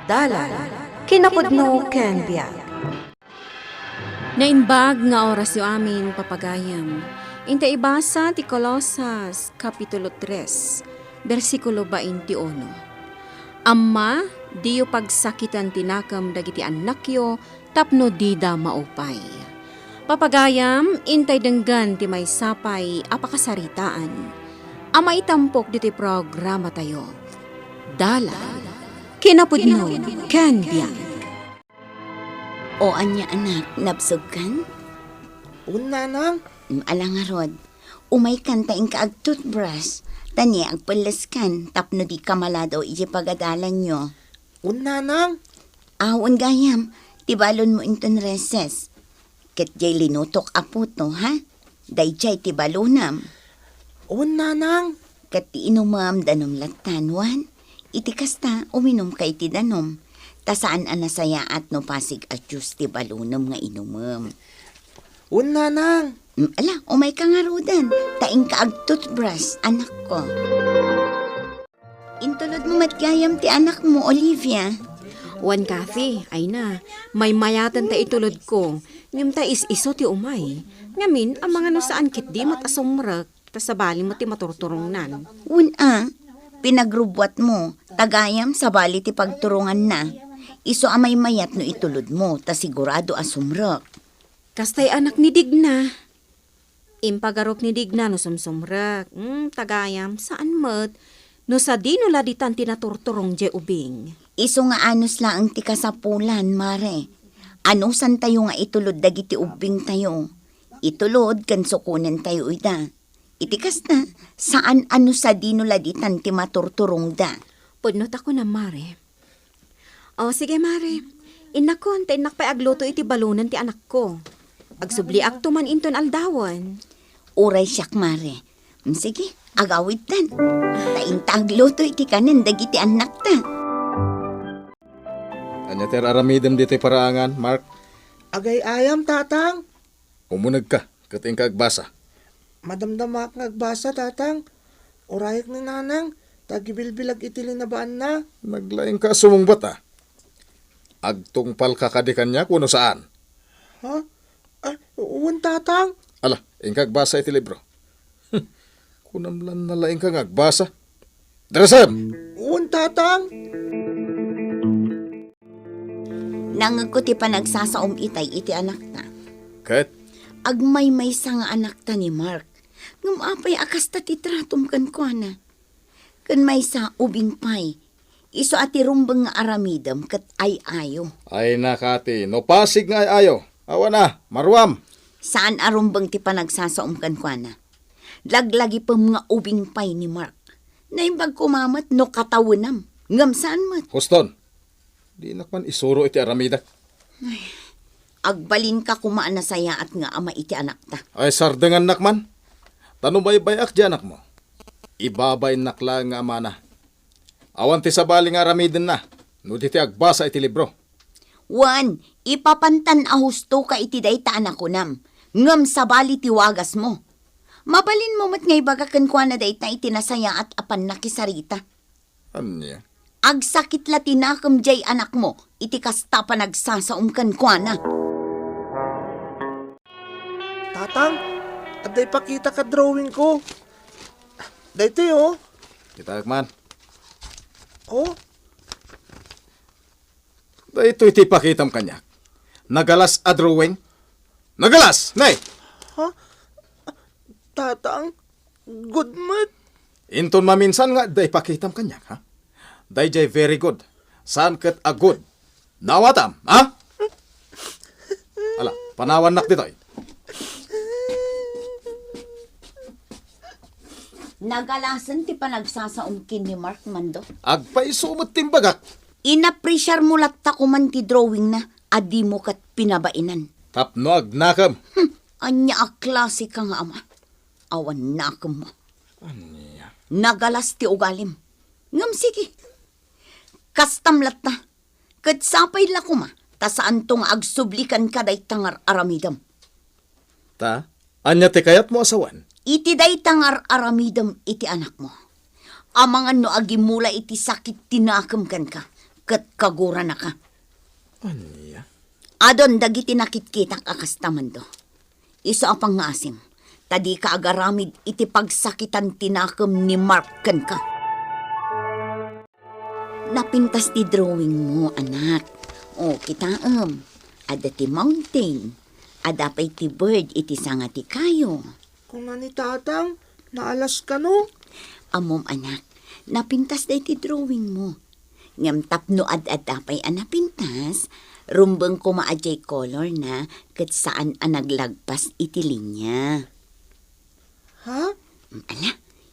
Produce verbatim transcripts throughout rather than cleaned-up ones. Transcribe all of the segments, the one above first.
Dalan, kinapudno ken biag. Naimbag nga orasyo amin, papagayam. Inta ibasa ti Colosas, Kapitulo tres, bersikulo twenty-uno. Amma, diyo pagsakiten ti nakem dagiti annakyo tapno dida maupay. Papagayam, intay denggen ti maysa pay a pakasaritaan a maitampok ditoy programatayo. Dalan, kinapudno ken biag. O ania, anak, nabsogkan? Wen, nanang. Mm, ala ngarud, umaykan ta inka ag-toothbrush, ta ni agpelleskan tapno dika maladaw iti pagadalanyo. Wen, nanang. Awan gayam, ti balonmo inton recess. Ket diay linutok a puto, ha? Daydiay ti balonam. Wen, nanang. Ket ti inumem, danum lattan, wen? Iti kasta, uminumka iti danum. Ta saan a nasayaat no pasig a juice ti balonam nga inumem. Wen, nanang. Mm, ala, umayka ngaruden. Ta inka ag-toothbrush, anakko. Intulodmo met gayam ti anakmo, Olivia. Wen, Kathy, ay na, maymayaten ta itulodko, ngem ta is-isu ti umay. Ngamin, amangan no saan ketdi met a sumrek, ta sabali met ti maturturongnan. Wen a, pinagrubbuatmo, ta gayam sabali ti pagturonganna. Isu a maymayat no itulodmo, ta sigurado a sumrek. Kastay anak ni Digna. Impagarok ni Digna no sumsumrek. Hmm, ta gayam, saan met. No sadino la ditan ti naturturong diay ubing. Isu nga anus laeng ti kasapulan, Mare. Anusantayo nga itulod dagiti ubbingtayo. Itulod ken sukonentayo ida. Iti kasta, saan a no sadino la ditan ti maturturongda. Pudno ta kunam, Mare. O, sige, Mare. Innakon, ta innak pay agluto iti balonen ti anakko. Agsubliakto man inton aldawen. Uray siak, Mare. Mm, sige, agawidtan. Ta inta agluto iti kanen dagiti annakta. Ania ti ar-aramidem ditoy paraangan, Mark? Agay-ayam, Tatang. Umunegka, ket inka agbasa. Madamdamaak nga agbasa, Tatang. Urayek ni Nanang, ta agibilbilag iti linabaanna. Naglaingka a sumungbat, a. Agtungpalka kadi kaniak wenno saan? Ha? Ay, wen, Tatang. Ala, inka agbasa iti libro. Kunam la nalaingka nga agbasa. Dresem! Wen, Tatang. Nangngegko ti panagsasaom itay iti anakta. Ket? Agmaymaysa nga anakta ni Mark. Ngem apay a kasta ti tratom kenkuana? Ken maysa, ubing pay. Isu a ti rumbeng nga aramidem ket ay-ayo. Ay na, Kati, no pasig nga ay-ayo. Awan a, maruam. Saan a rumbeng ti panagsasaom kenkuana. Laglagipem nga ubing pay ni Mark. Naimbag koma met no katawenam. Ngem saan met. Huston, dinak man isuro iti aramidek. Ay, agbalinka koma a nasayaat nga ama iti anakta. Ay, sardengannak man. Ta no baybay-ak ti anakmo, ibabainnak laeng nga amana. Awan ti sabali nga aramidenna no di ti agbasa iti libro. Wen, ipapantan a husto ka iti dayta a nakunam, ngem sabali ti wagasmo. Mabalinmo met nga ibaga kenkuana dayta iti nasayaat a pannakisarita. Ania? Agsakit la ti nakem diay anakmo iti kasta panagsasaom kenkuana. Tatang, adda ipakitak a drawingko. Daytoy, o. Kitaek man. O. Daytoy ti ipakitam kaniak. Nagalas a drawing. Nagalas, ne! Ha? Tatang, good met. Inton maminsan nga adda ipakitam kaniak, ha? Daydiay very good. Saan ket a good. Naawatam, ha? Ala, panawannak ditoy. Nagalasen ti panagsasaom ken ni Mark, Mando. Agpayso met ti imbagak. Inapresiarmo latta koman ti drawingna a dimo ket pinabainan. Tapno agnakem. Hmm, ania a klase ka nga ama? Awan nakemmo. Ania? Nagalas ti ugalim. Ngem sige. Kastam latta. Ket sapay la koma, ta saanto nga agsubli kenka dayta nga ar-aramidem. Ta, ania ti kayatmo a sawen? Iti dayta nga ar-aramidem iti anakmo. Amangan no agimmula iti sakit ti nakem kenka, ket kaguranaka. Ania? Adun dagiti nakitkitak a kasta, Mando. Isu a pangngaasim, ta dika agaramid iti pagsakitan ti nakem ni Mark kenka. Napintas ti drawing mo, anak. O, kitaem. Adda ti mountain. Adda pay ti bird iti sanga ti kayo. Kuna ni Tatang, naalas kano? Ammom, anak, napintas daytoy drawing mo. Ngem tapno ad-adda pay a napintas, rumbeng koma a diay color na ket saan a naglagpas iti linia. Ha? Ala,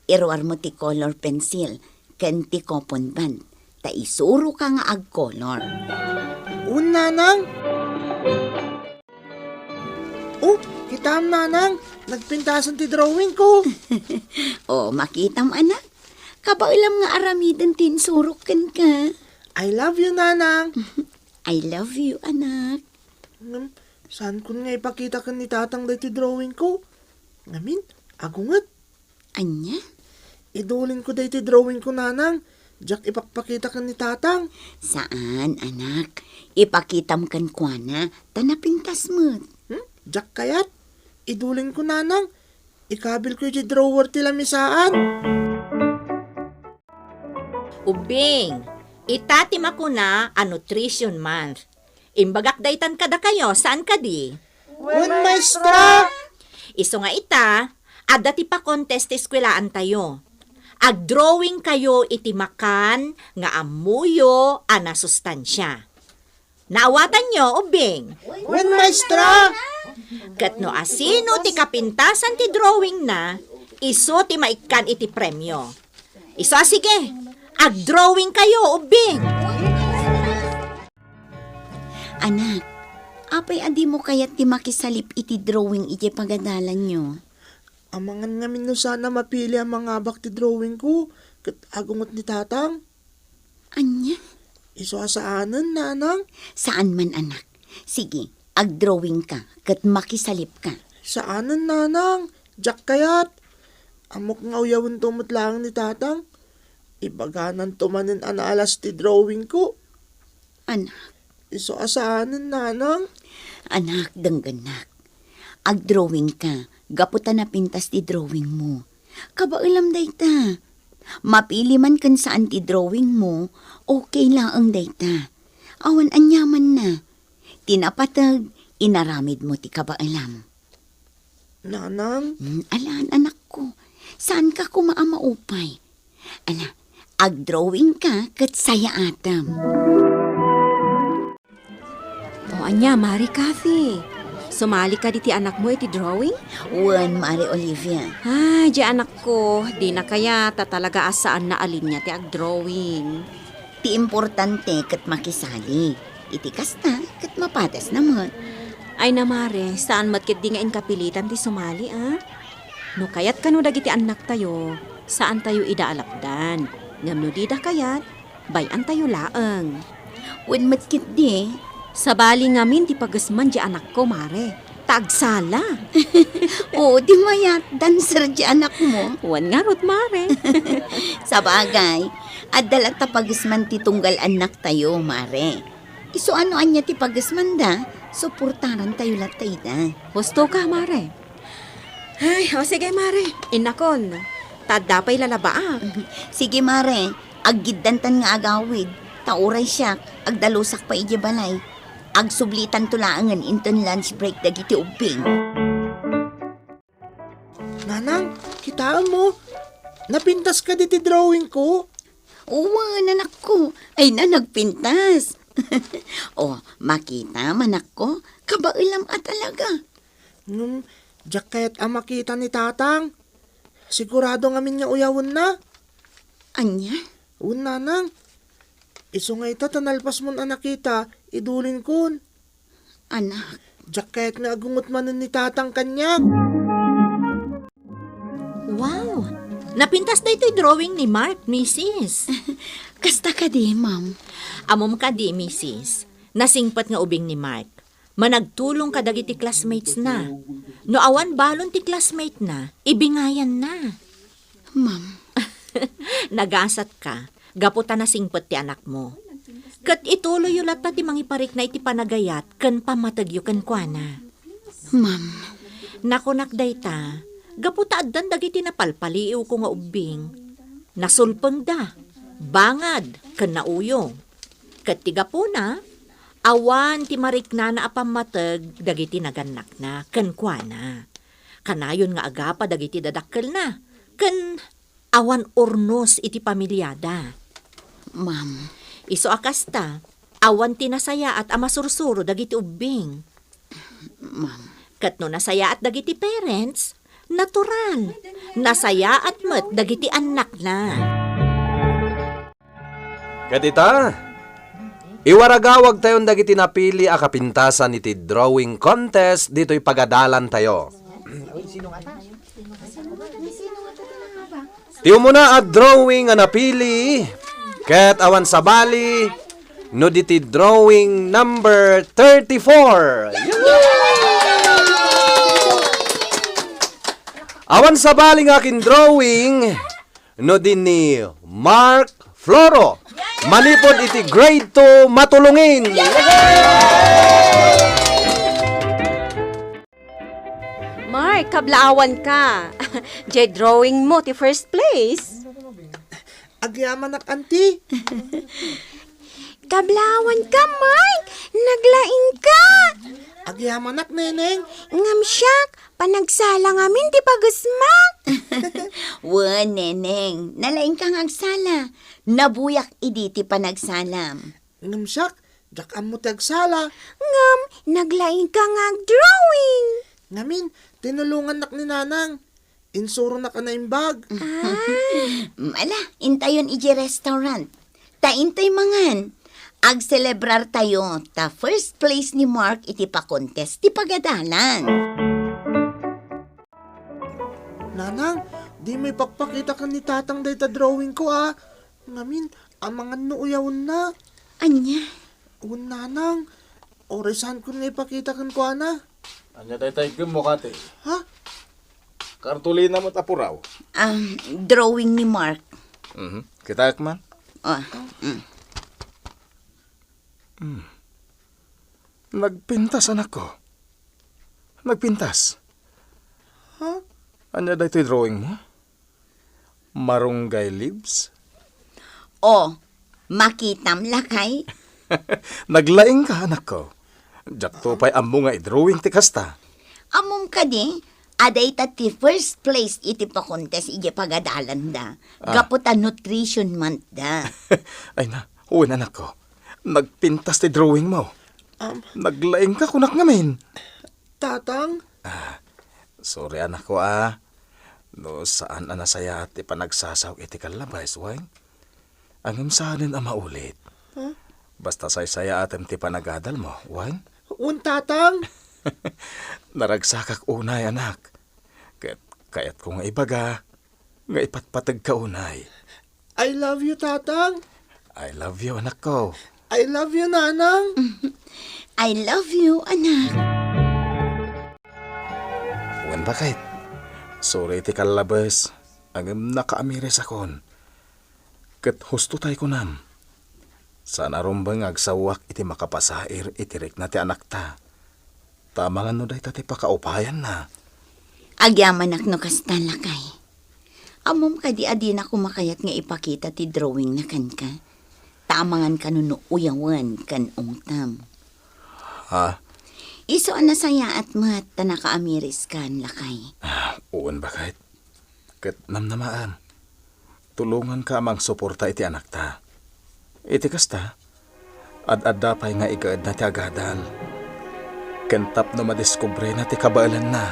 iruar mo ti color pencil ken ti coupon band, ta isuroka nga agkolor. Wen, Nanang? Oh, kitaem, Nanang, nagpintasen ti drawing ko. Oh, makitam, anak. Kabaelam nga aramiden ti insurok kenka. I love you, Nanang. I love you, anak. Ngem, saankon nga ipakita ken ni Tatang daytoy drawing ko. Ngamin, agunget. Ania? Iduling ko daytoy drawing ko, Nanang. Diak ipakpakita ken ni Tatang. Saan, anak. Ipakitam kenkuana, ta napintas met. Hmm? Diak kayat. Iduling ko, Nanang. Ikabil ko iti drawer ti lamisaan. Ubbing, ita ti makuna a Nutrition Month. Imbagak daytan kadakayo, saan kadi? Wen, maestra! Isu nga ita, adda ti pa-contest ti eskuelaantayo. Agdrawing kayo iti makan nga ammoyo a nasustansia. Naawatanyo, ubbing? Wen, maestra! Ket no asino ti kapintasan ti drawing na, isu ti maikkan iti premio. Isu a sige, agdrawing kayo, ubbing! Anak, apay a dimo kayat ti makisalip iti drawing iti pagadalanyo? Amangan ngamin no saan a mapili a mangabak ti drawing ko, ket agunget ni Tatang. Ania? Isu a saanen, Nanang. Saan man, anak. Sige, agdrawingka ket makisalipka. Saanen, Nanang. Diak kayat. Ammok nga uyawento met laeng ni Tatang. Ibagananto manen a naalas ti drawing ko. Anak. Isu a saanen, Nanang. Anak, denggennak. Agdrawingka gapu ta napintas ti drawing mo. Kabaelam dayta. Mapili man ken saan ti drawing mo, okay laeng dayta. Awan aniamanna. Ti napateg, inaramidmo ti kabaelam. Nanang? Hmm, alan, anakko. Saanka koma a maupay. Ala, agdrawingka ket sayaatem. O ania, Mare Cathy? Sumali kadi ti anakmo iti drawing? Wen, Mare Olivia. Ay, diay anakko, dina kayat ta talaga a saanna a linia ti agdrawing. Ti importante ket makisali. Iti kasta, ket mapadasna met. Ay na, Mare, saan met ketdi nga inkapilitan ti sumali, a? No kayat kano dagiti annaktayo, saantayo ida a lapdan. Ngem no dida kayat, bay-antayo laeng. Wen met ketdi. Sabali ngamin ti pagesman diay anakko, Mare. Ta agsala. Oo, ti mayat, dancer diay anakmo. Wen ngarud, Mare. Sabagay, adda latta pagesman ti tunggal annaktayo, Mare. Isu a no ania ti pagesmanda, suportarantayo latta ida. Husto ka, Mare. Ay, o sige, Mare. Innakon. Ta adda pay lalabaak. Sige, Mare. Aggiddantan nga agawid. Ta uray siak, agdalusak pay idiay balay. Agsublitanto laengen inton lunch break dagiti ubbing. Nanang, kitaem mo? Napintas kadi ti drawing ko? Wen, anakko. Ay na, nagpintas. O, makitam, anakko. Kabaelam a talaga. Ngem, diak kayat a makita ni Tatang. Sigurado ngamin nga uyawenna. Ania? Wen, Nanang. Isu nga ita ta nalpasmon a nakita, idulingkon. Anak. Diak kayat nga agungot manen ni Tatang kaniak. Wow! Napintas daytoy drawing ni Mark, misis. Kasta kadi, ma'am? Ammom kadi, misis, nasingpet nga ubing ni Mark. Managtulong kadagiti classmates na. No awan balon ti classmate na, ibingayan na. Ma'am. Nagasat ka, gapu ta nasingpet ti anak mo. Ket ituloyyo latta ti mangiparikna iti panagayat ken pammategyo kenkuana. Ma'am. Nakunak dayta, gapu ta addan dagiti napalpaliiwko nga ubbing. Nasulpengda, bangad, ken nauyo. Ket ti gapuna, awan ti mariknana a pammateg dagiti nagannakna kenkuana. Kanayon nga agapa dagiti dadakkelna, ken awan urnos iti pamiliada. Ma'am. Isu a kasta, awan ti nasayaat a masursuro dagiti ubbing. Ma'am. Ket no nasayaat dagiti parents, natural, nasayaat met dagiti annakna. Ket ita, iwaragawagtayon dagiti napili a kapintasan iti drawing contest ditoy pagadalantayo. Ti umuna a drawing a napili, ket awan sabali, no ditoy drawing number thirty-four. Awan sabali nga drawing, no di ni Mark Floro, manipud iti grade two Matulungin. Mark, kablaawanka. Diay drawing mo ti first place. Agyamanak, auntie. Kablaawanka, Mark. Naglaingka. Agyamanak, Neneng. Ngem siak, panagsala ngamin ti pagesmak. Wen, Neneng, nalaingka nga agsala. Nabuyak idi ti panagsalam. Ngem siak, diak ammo ti agsala. Ngem, naglaingka nga agdrawing. Ngamin, tinulongannak ni Nanang. Insuronak a naimbag. Ah. Ala, intayon idiay restaurant. Ta intoy mangan. Agselebrartayo ta first place ni Mark iti pa-contest ti pagadalan. Nanang, dimo ipakpakita ken ni Tatang dayta drawingko, a. Ngamin, amangan no uyawenna. Ania? Wen, Nanang, uray saankon nga ipakita kenkuana. Ania dayta iggem mo, Kati? Ha? Kartolina met a puraw. Ah, drawing ni Mark. Mhm. Kitaek man. Ah, mm. Hmm. Nagpintas, anakko. Nagpintas. Ha? Ania daytoy drawing mo? Marunggay leaves? Oh, makitam, lakay? Naglaingka, anakko. Diakto pay ammo nga i-drawing ti kasta. Ammom kadi, a dayta ti first place iti pa-contest idiay pagadalanda, Ah. gapu ta nutrition month da. Ay na, wen, anakko. Nagpintas ti drawing mo. Am. Naglaingka, kunak ngamin. Tatang? Ah, sorry, anakko, a. No saan a nasayaat ti panagsasaok iti kallabes, wen? Ngem saanen a maulit. Huh? Basta saysayaatem ti panagadal mo, wen? Wen, Tatang. Naragsakak unay, anak. Ket kayatko nga ibaga nga ipatpategka unay. I love you, Tatang. I love you, anakko. I love you, Nanang. I love you, anak. Wen, baket. Sorry iti kallabes, ngem nakaamirisakon. Ket husto tay kunam. Saan a rumbeng nga agsaoak iti makapasair iti rikna ti anakta. Ta amangan no dayta ti pakaupayanna. Agyamanak no kasta, lakay. Ammom kadi a dinako makayat nga ipakita ti drawingna kenka? Ta amangan kano no uyawen ken ungtem. Ha? Isu a nasayaat met ta nakaamiriskan, lakay. Ah, wen, baket. Ket namnamaem, tulonganka a mangsuporta iti anakta. Iti kasta, ad-adda pay nga igaedna ti agadal, ken tapno madiskubrena ti kabaelanna.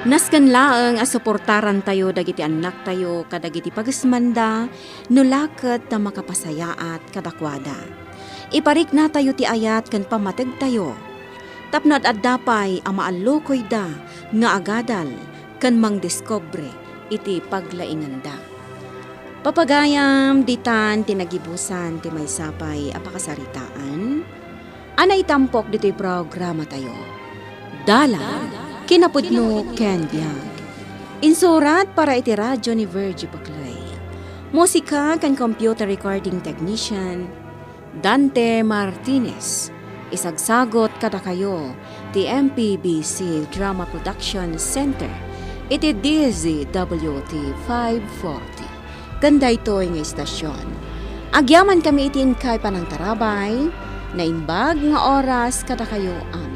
Nasken laeng a suportarantayo dagiti annaktayo kadagiti pagesmanda, no la ket ta makapasayaat kadakuada. Ipariknatayo ti ayat ken pammategtayo, tapno ad-adda pay a maallukoyda nga agadal ken mangdiskobre iti paglainganda. Papagayam, ditan ti nagibusan ti maysa pay a pakasaritaan a naitampok ditoy programatayo. Dalan, kinapudno ken biag. Insurat para iti radyo ni Virgie Paclay. Musika ken computer recording technician, Dante Martinez. Isagsagot kadakayo ti M P B C Drama Production Center iti D Z W T five forty. Ken daytoy nga istasyon, agyamankami iti inkay panangtarabay, naimbag nga oras kadakayo amin.